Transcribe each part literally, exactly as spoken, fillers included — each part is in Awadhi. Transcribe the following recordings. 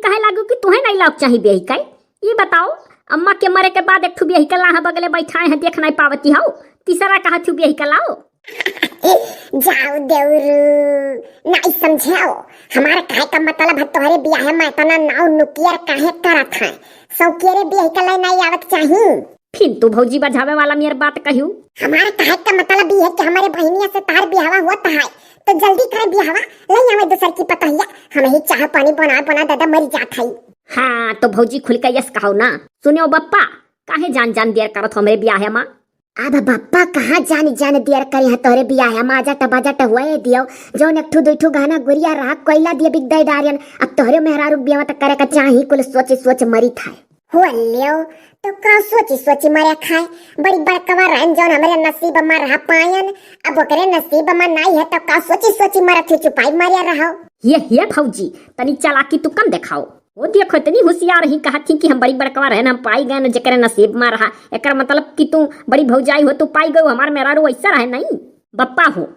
कहे लागू कि तुहे नाहीं लाउक चाही बियाही का। ई बताओ, अम्मा के मरे के बाद एक ठो बियाही का लाहा बगले बैठाए हैं, देख नाहीं पावती हौ, तीसरा कहा थू बियाही का लाओ। जाओ देउरू, नाहीं समझेउ। हमार कहे का मतलब है, तोहरे बियाहे मा एतना नाव नुकियर काहे करत है? सौकियरे बियाही का लाई नाहीं आवत चाही। फिन तू भौजी बझावे वाला मेर बात कहियो। हमार कहे का मतलब ई है कि हमरे बहिनिया से तोहार बियाहवा होत है, तो जल्दी करे बियाहवा, लइ आवे दूसर की पतोहिया। हमही चाह पानी बना बना दादा मरी जात है। हाँ, तो भौजी खुल के यस कहो ना। सुन्यो बप्पा, काहे जान जान देर करत हो हमरे बियाहे मा? अब बप्पा कहाँ जान जान देर करे हैं तोहरे बियाहे मा, आजट बाजट हुए दियो, जौन एक ठू दुई ठू गहना गुरिया रहा, कोइला दिए बिक दे डारियन। अब तोहरे मेहरारू बियाह तक करे का चाही, कुल सोच सोच मरी था। हो लियो, तो का सोची सोची मरे खाए? बड़ी बड़कवा रहन जौन हमरे नसीब मा रहा पायन, अब ओकरे नसीब मा नाहीं है तो का सोची सोची मरत ही चुपाई मरे रहो। ये, ये भौजी, तनी चालाकी तू कम देखाओ। वो देखो, इतनी होशियार ही कहत ही कि हम बड़ी बड़कवा रहन, हम पाई गए न जेकरे नसीब मा रहा। एकर मतलब कि तू बड़ी भौजाई हो, तू पाई गयो, हमार मेहरारू वैसा रहे नहीं। बप्पा हो,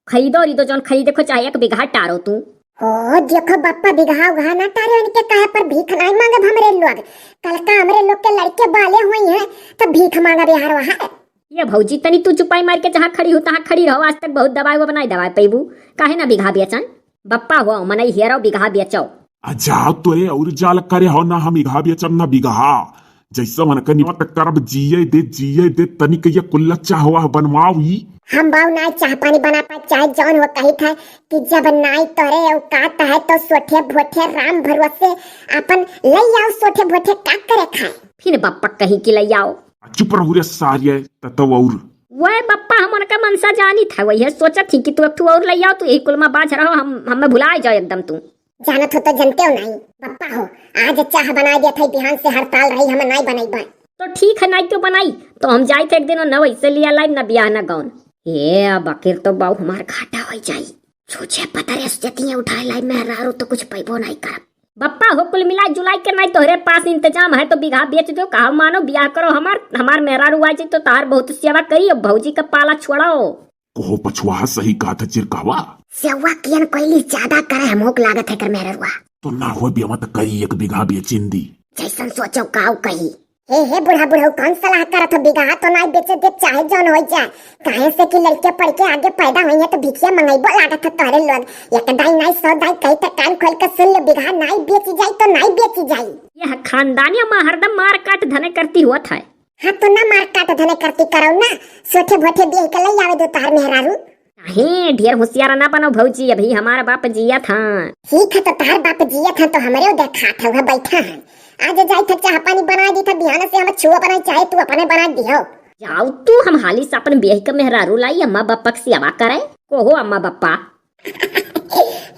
खरीदो रीदो जौन खरीदे को चाहे एक बिगहा टारो तू। ओ, देखो बप्पा, बिगहा उगहा ना टारे, उनके कहे पर भीख नाहीं मांगब हमरे लोग। कल का हमरे लोग के लड़के बाले हुई हैं, तब भीख मांगब यार वहाँ। ये भौजी, तनी तू चुपाई मार के जहाँ खड़ी हो, तहाँ खड़ी रहो। आज तक बहुत दबाए, वो बनाई दबाए पैबू, काहे ना बिगहा बेचन? बप्पा हो, मनई हेरो बिगहा बेचो। आ जाओ तोरे और जाल करे हो ना, हम इगहा बेचब ना बिगहा। जैसे मन के नियत करब, जिए दे, जिए दे, तनिक ये कुल्ला चाहवा बनवाओ ई। हम बाऊ नाहीं चाह पानी बना पाए, चाहे जौन हो कही था कि जब नाहीं तोरे औकात है तो सोठे भोठे राम भरोसे अपन लइ आओ सोठे भोठे का करे खाए। फिर बप्पा कहीं कि लइ आओ। आ चुप रहू रे सारिये, त तो और। वह बप्पा हम उनका मनसा जानी था, वही सोचत ही कि तू एक ठू और लइ आओ, तू यही कुल मा बाझ रहो, हम, हमें भुलाए जाओ एकदम तू। जानत हो तो जनते हो नाहीं। बप्पा हो, आज चाह बनाए देत है, बिहान से हड़ताल रही, हम नाहीं बनइबा। तो ठीक है, नाहीं क्यों बनाई, तो हम जाइत है एक दिन न वैसे लिया लाई, न बियाह न गौन। ए, अब आखिर तो बाऊ हमार घाटा होइ जाई। छूछे पतरे से जतिया उठाए लाई मेहरारू तो कुछ पैबो नाहीं करब। बप्पा हो, कुल मिला जुलाई के नाहीं तोहरे पास इंतजाम है तो बिगहा बेच दो, कहा मानो बियाह करो हमार, हमार मेहरारू आ जाई तो तोहार बहुत सेवा करी, अब भौजी का पाला छोड़ो। कोहो पछुआ सही कहत है चिरकावा। सेवा कियन कोइली ज्यादा करे, हमहू के लागत है कर मेहररुआ। तो ना हो बेवा त करी एक बिगहा बेचिन दी। जैसन सोचो काऊ कही। हे, हे बूढ़ा बूढ़ऊ, कौन सलाह करत हो? बिगहा तो नाहीं बेचे देब, चाहे जौन होइ जाए। काहे से कि लड़के पढ़ के आगे पैदा होई है तो भिखिया मंगइबो लागत है तोहरे लोग। एक दाई नाहीं सौ दाई कही तो कान खोल के सुन लो, बिगहा नाहीं बेची जाई तो नाहीं बेची जाई। यह खानदानिया मा हरदम मार काट धने करती हुआ था। हाँ, तो ना मार काट धने करती करौ ना, सोठे भोठे बियाह के लई आवे दो तोहार मेहरारू। काहे, ढेर होशियार ना बनो भौजी, अभी हमार बाप जियत हैं। ठीक है, तो तोहार बाप जियत हैं, तो हमरे उधर खात हौ, बैठा है। आज जाई थे, चाह पानी बनाइ दी थे, बिहान से हम छुआ बनाई, चाहे तू अपने बनाइ दियो। जाओ तू, हम हाली से अपन बियाह के मेहरारू लाई, अम्मा बप्पा के सेवा करे। कोहो अम्मा बप्पा,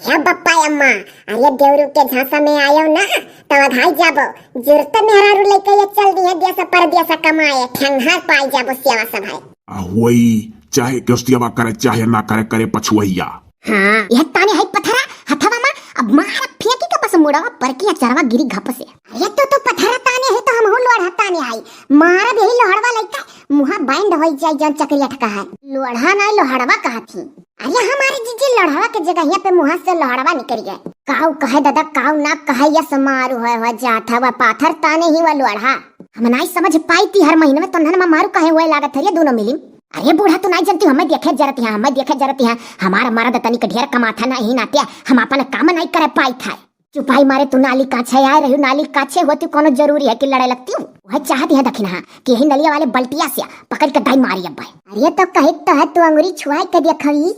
हे बप्पा अम्मा, अरे देवरू के झांसा में आयो ना, तो अघाई जाबो। जुरत मेहरारू लइके ये चल दी है देश परदेश कमाए, ठंगा पाई जाबो सेवा सभाए। आ होई, चाहे क्यों सेवा करे, चाहे ना करे, करे पछुवैया। हाँ, यह ताने है पथरा, हथवा मा, अब मार फेंकी के बस मुड़वा पर की अचरवा गिरी घप से। अरे तो, तो पथरा ताने है तो हम हो लोढ़ा ताने आई। मारब यही लोहड़वा लइका, मुहा बैंड होई जाई जौन चकरिया ठका है। लोढ़ा नाहीं लोहड़वा कहत ही। अरे हमारे जीजी लोढ़वा के जगहिया पे मुहा से लोहड़वा निकल गए। काऊ कहे दादा, काऊ ना कहे, यस मारू है हो जात है, वह पाथर ताने ही वह लोढ़ा। हम नाहीं समझ पाई थी, हर महीने में तोन्हन मा मारू कहे हुए लागत है रे दोनों मिली। अरे बूढ़ा तू नाहीं जनती, हमें देखे जरत यहाँ, हमें देखे जरत यहाँ, हमारा मरद तनिक ढेर कमाथा नाहीं नाते, हम अपन काम नाहीं करे पाई था। चुपाई मारे तू नाली काछे आए रही, नाली काछे होती कोनो जरूरी है कि लड़े लगती हूँ? वह चाहती है दखिनहा कि यही नलिया वाले बल्टिया से पकड़ के दाई मारी अब भाई। अरे तो कहे तो है तू अंगुरी छुआई के देखवी।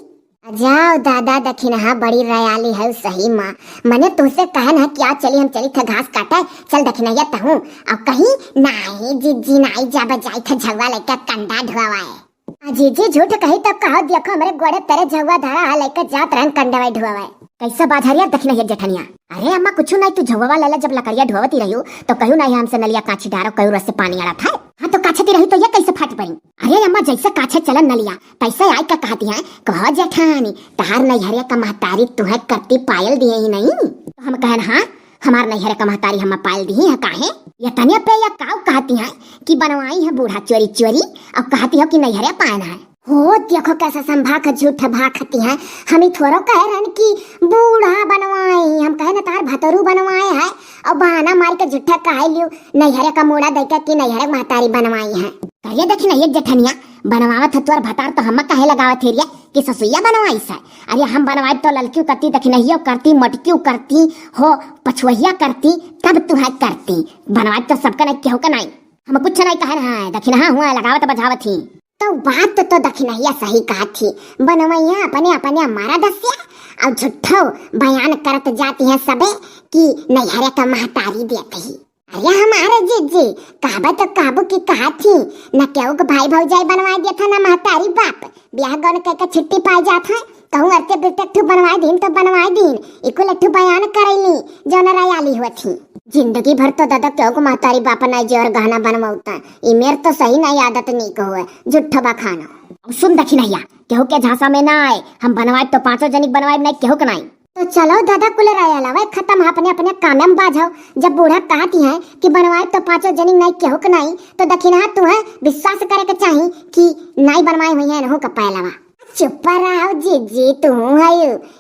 आ जाओ दादा दखिनहा बड़ी रयाली है सही माँ। मने तुमसे कहन है क्या चली हम चली थे घास काटे, चल दखिनहा तहूँ। अब कहीं नाहीं जीजी नाहीं जाबे जाई थे झगवा लइके कंडा ढुआवाए। आ जीजी झूठ कही तो कहो, देखो हमरे गोड़े तेरे झउआ धरा है, लइके जात रहन कंडवा ढुआवे। कैसा बाझारिया दखिनहा जेठनिया। अरे अम्मा कुछ नाहीं, तू झउआ लेला जब लकड़िया ढुआवती रही हो, तो कहू नाहीं हमसे नलिया काछी डारो, कहू रस से पानी अड़त है। हाँ तो काछती रही तो ये कैसे फाट पड़ी? अरे अम्मा जैसे काछे चलन नलिया, तैसे आई का कहती है, कहो जेठानी, तहार नैहरिया का महतारी तुहे करती पायल दिए ही नहीं। तो हम कहन हाँ, हमार नैहरे का महतारी हम्मा पायल दिही है काहे? ये तने पे या काऊ कहती हैं कि बनवाई है बूढ़ा चोरी चोरी, अब कहती हो कि नैहरे पायन है। हो, देखो कैसा संभा के झूठ भाखती हैं। हम ही थोड़ो कहे रहन कि बूढ़ा बनवाई, हम कहे न तार भतरू बनवाए है। और बहाना मार के झूठा कहे लियो, नैहरे का मूड़ा देके कि नैहरे के महतारी बनवाई है। करिए देखी ना, ये जेठनिया बनवावत है तोर भतार, तो हम कहे लगावत है रिया कि ससुइया बनवाई से। अरे हम बनवाई तो ललकियो करती, दखिनहियो करती, मटकियो करती, हो पछुआइया करती, तब तुहै करती। बनवाई तो सबका नहीं, केहू का नहीं। हम कुछ नहीं कहे रहा है, दखिनहा हुआ लगावत बजावत ही। तो बात तो दखिनहिया सही कहत ही, बनवैया अपने अपने मरद से और झूठो बयान करत जाती हैं सबे कि नैहरे का महतारी देत ही। अरे हमारे जीजी, कहबे तो कहबू कि कहत ही, न केहू के भाई भौजाई बनवाए देत है, न महतारी बाप। ब्याह गौन कह के छुट्टी पाई जात है, कहूँ अरते बिरते ठू बनवाए दीन तो बनवाए दीन, इकुल ठू बयान करैली, जौन रयाली होत ही। जिंदगी भर तो दादा केहू के महतारी बाप नहीं जेवर गहना बनवाउता, ई मेर तो सही नहीं आदत नीक हुए, झूठो बखाना। अब सुन दखिनहिया, केहू के झांसा में ना आए, हम बनवाए तो पांचों जनिक बनवाए, नहीं केहू के नहीं। तो चलो दादा, कुल रयालवे खत्म है, अपने अपने कामे में बाझो। जब बूढ़ा कहती हैं कि बनवाए तो पांचों जनिक नहीं केहू के नहीं, तो दखिनहा तुहै विश्वास करे के चाही कि नहीं बनवाए हुई है इनहू का पहलवा। चुप रहो जीजी, तू हूँ है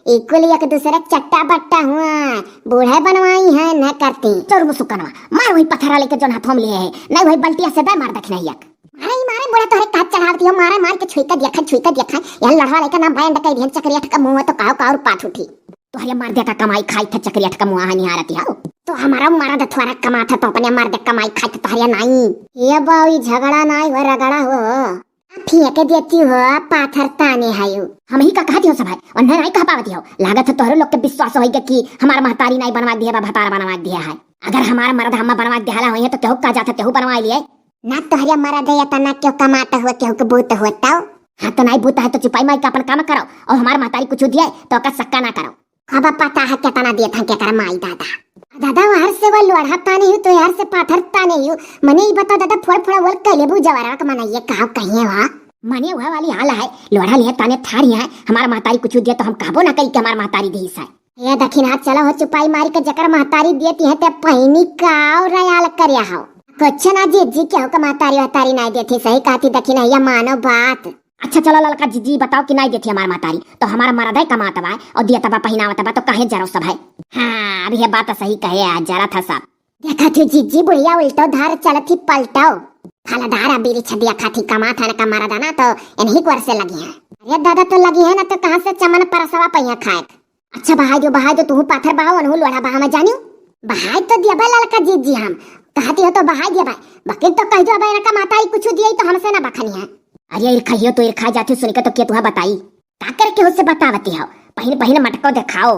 ई कुल एक दूसरे चट्टा बट्टा हुआ, बूढ़े बनवाई है न करती। चोर मुसुकनवा, मार वही पत्थरा लेके जौन हाथों में लिए है, नहीं वही बल्टिया से दे मार दखिनहिया। मारे ही मारे, बूढ़ा तोहरे काट चढ़ावती हो, मारे मार के छुई के देखा, छुई के देखा, यहाँ लड़वा लेकर ना बैंड कह दिहन चक्रिया ठका मुँह तो काव काव पाठ उठी। तोहरे मर्दे का कमाई खाई था चक्रिया ठका मुँह निहारती हो। तो हमारा मर्द थोड़ा कमात है तो अपने मर्दे कमाई खाई था तोहरे नाई। ये बाऊ, ई झगड़ा नाई हो, रगड़ा हो। फेंक देती हो, पाथर ताने हयू। हम ही का कहती हो सब है, उन्हें नहीं कह पावती हो। लागत है तोहरे लोग के विश्वास होइगे कि हमार महतारी नहीं बनवा दिया बा, भतार बनवा दिया है। अगर हमार मर्द हम्मा बनवा दिहला होई है तो केहू का जात है, केहू बनवा लिए। ना तोहरे मर्द है तना केहू कमात हुआ, केहू के बूत हुआ तो। हाँ तो नहीं बूत है तो चुपाई माई का अपन काम करो, और हमार महतारी कुछ दिए तो ओकर सक्का ना करो। अब पता है कितना देत हैं केकर माई दादा। दादा, वहर से वो लोढ़ा ताने ही तो यार से पाथर ताने ही। मने ही बता दादा, फोड़ फोड़ा बोल कैले बू जवारा का मना ये कहा कहिए हुआ। मने वह वाली हाल है, लोढ़ा लिए ताने थारी है, हमार महतारी कुछ दिया तो हम कहबो ना कही कि हमार महतारी दी है। ये दखिनहा चलो हो चुपाई मारी के जकर महतारी देती है ते पहिनी का और रयाल करिया हो। कुछ ना जीजी, केहू का महतारी वहतारी नहीं देती, सही कहती दखिनहिया, मानो बात। अच्छा चलो ललका जीजी, बताओ कि नाई देथी हमार महतारी, तो हमार मरदे कमात बा और दियत बा, पहिनावत बा, तो काहे जरो सब है? हाँ, अब ये बात सही कहे है, जरा था सब। देखा थी जीजी, बुढ़िया उल्टो धार चलत ही पलटो। फलदार अबीरी छदिया खाथी कमात है ना का मरदा ना, तो इन्हीं को से लगी है। अरे दादा, तो लगी है ना, तो कहाँ से चमन परसवा पहिया खाए? अच्छा, बहाई दो, बहाई दो, तुहू पाथर बहाओ, अनहू लोढ़ा बहा, मैं जानियो। बहाई तो दिया बा ललका जीजी हम, कहती हो तो बहाई दिया बा, बकिर तो कह दो अब इनका महतारी कुछ दिए तो हमसे ना बखनी है। अरे इरखाइयो तो इरखा जाती सुन के तो के तुहा बताई? का करके उससे बतावती हो? पहिन पहिन मटको दिखाओ।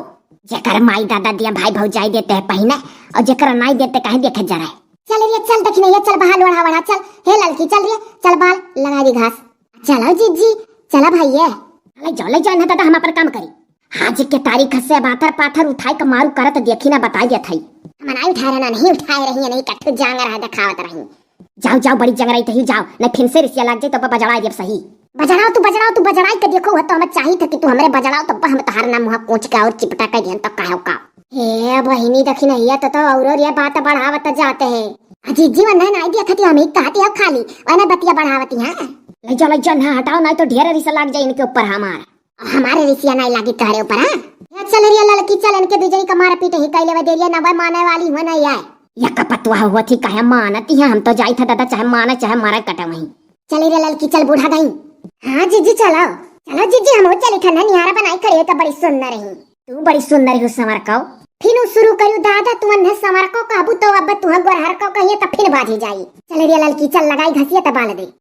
जेकर माई दादा दिया भाई भौजाई देते हैं पहिने, और जेकर नाई देते काहे देखे जरा है। चल रे चल, दखिनहिया चल, बहा लोढ़ा वढ़ा चल। हे ललकी चल रे, चल बाल लगा दी घास। चलो जीजी, चला भैया। ले जाओ, ले जाओ, ना दादा हम अपन काम करी। आज के तारीख से बाथर पाथर उठाए के मारू करत देखी ना, बताई देत हई। हम नाई उठाए रहना, नहीं उठाए रही, नहीं कट्ठू जांगर है दिखावत रही। जाओ, जाओ, बड़ी जंगराई तही जाओ, नहीं फिन से रिसिया लाग जाई तो बजड़ा देब सही। बजड़ाओ तू, बजड़ाओ तू, बजड़ाई के देखो, वह तो हमें चाहित है कि तू हमरे बजड़ाओ तो हम तोहार ना मुँह कोच के और चिपटा के दिहन तो काहो का। हे बहिनी, दखिनहिया तो, तो औरो रे बात बढ़ावत जाते हैं। अजी जी, वन्ना नाई देखती हम ही कहती हो खाली, वन्ना बतिया बढ़ावती हैं। ले जाओ, ले जाओ, ना हटाओ, नहीं तो ढेर रिस लाग जाए इनके ऊपर हमार। हमारे रिसिया नहीं लागी तोहरे ऊपर, हाँ? ए, चल रे ललकी, चल, इनके दू जनी का मार पीट ही कैले वा देरिया ना, वह माने वाली हुआ नहीं है। या कपतुआ हुआ थी, काहे मानती है? हम तो जाई था दादा, चाहे माने, चाहे मारे, कटे वहीं। चल रे ललकी, चल, बूढ़ा गई। हाँ जीजी, चलो। चलो जीजी, हम चली था ना, निहारा बनाई खड़ी हो तो बड़ी सुंदर ही। तू बड़ी सुंदर हो, संवर को। फिर उ शुरू करू दादा, तू अन्हे संवर को कहबू तो अब तू गोरहर को कहिए तो फिर बाजी जाई। चल रे ललकी, चल, लगाई घसिया तो बाल दे।